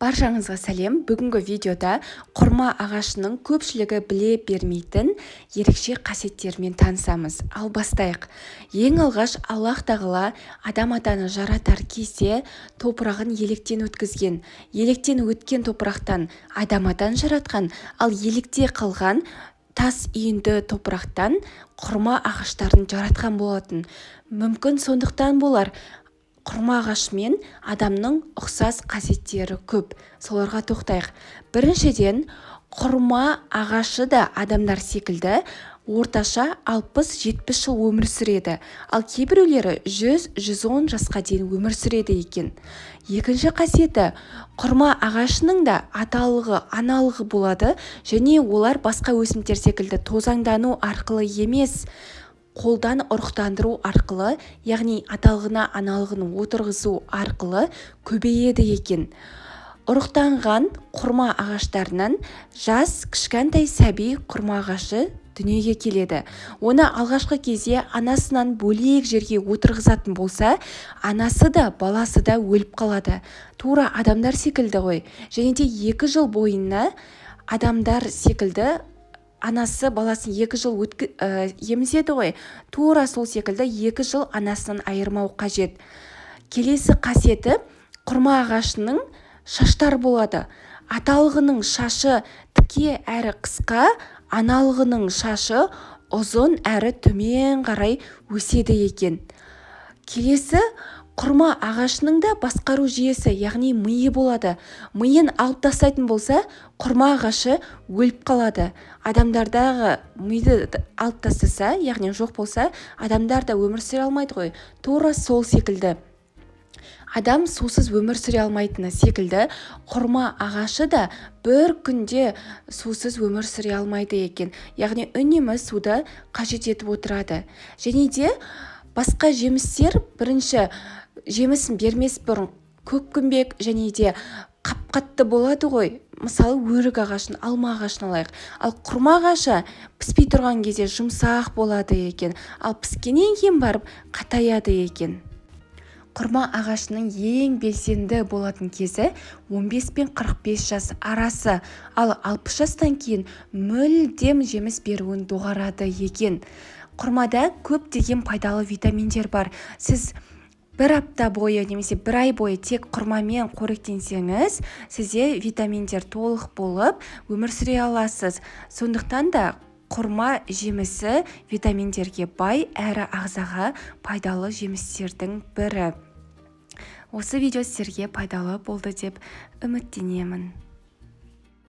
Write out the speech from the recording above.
Баршаңызға сәлем! Бүгінгі видеода құрма ағашының көпшілігі біле бермейтін ерекше қасиеттерімен танысамыз. Ал бастайық. Ең алғаш Аллах тағала Адам атаны жаратар кезде топырағын електен өткізген. Електен өткен топырақтан Адам атаны жаратқан, ал електе қалған тас үйінді топырақтан құрма ағаштарын жаратқан болатын. Мүмкін, сондықтан болар, құрма ағашымен адамның ұқсас қасиеттері көп. Соларға тоқтайық. Біріншіден, құрма ағашы да адамдар секілді орташа 60-70 жыл өмір сүреді, ал кейбіреулері 100-110 жасқа дейін өмір сүреді екен. Екінші қасиеті: құрма ағашының да аталығы, аналығы болады және олар басқа өсімдіктер секілді тозаңдану арқылы емес, қолдан ұрықтандыру арқылы, яғни аталығына аналығын отырғызу арқылы көбейеді екен. Ұрықтанған құрма ағаштарынан жас кішкентай сәби құрма ағашы дүниеге келеді. Оны алғашқы кезде анасынан бөлек жерге отырғызатын болса, анасы да, баласы да өліп қалады. Тура адамдар секілді ғой. Және де 2 жыл бойына адамдар секілді анасы баласын 2 жыл емізеді ғой, тура сол секілді 2 жыл анасынан айырмау қажет. Келесі қасиеті: құрма ағашының шаштары болады. Аталығының шашы тіке әрі қысқа, аналығының шашы ұзын әрі төмен қарай өседі екен. Келесі, құрма ағашының да басқару жүйесі, яғни миы болады. Миын алып тастайтын болса, құрма ағашы өліп қалады. Адамдардағы миды алып тастаса, яғни жоқ болса, адамдар да өмір сүре алмайды ғой. Тура сол секілді, адам сусыз өмір сүре алмайтыны секілді, құрма ағашы да бір күнде сусыз өмір сүре алмайды екен, яғни үнемі суды қажет етіп отырады. Және де басқа жемістер бірінші жемісін бермес бұрын көкпеңбек және де қап-қатты болады ғой. Мысалы, өрік ағашын, алма ағашын алайық. Ал құрма ағашы піспей тұрған кезде жұмсақ болады екен, ал піскеннен кейін барып қатаяды екен. Құрма ағашының ең белсенді болатын кезі 15 пен 45 жас арасы, ал 60 жастан кейін мүлдем жеміс беруін доғарады екен. Құрмада көптеген пайдалы витаминдер бар. Сіз бір апта бойы немесе бір ай бойы тек құрмамен қоректенсеңіз, сізде витаминдер толық болып, өмір сүре аласыз. Сондықтан да құрма жемісі витаминдерге бай әрі ағзаға пайдалы жемістердің бірі. Осы видео сіздерге пайдалы болды деп үміттенемін.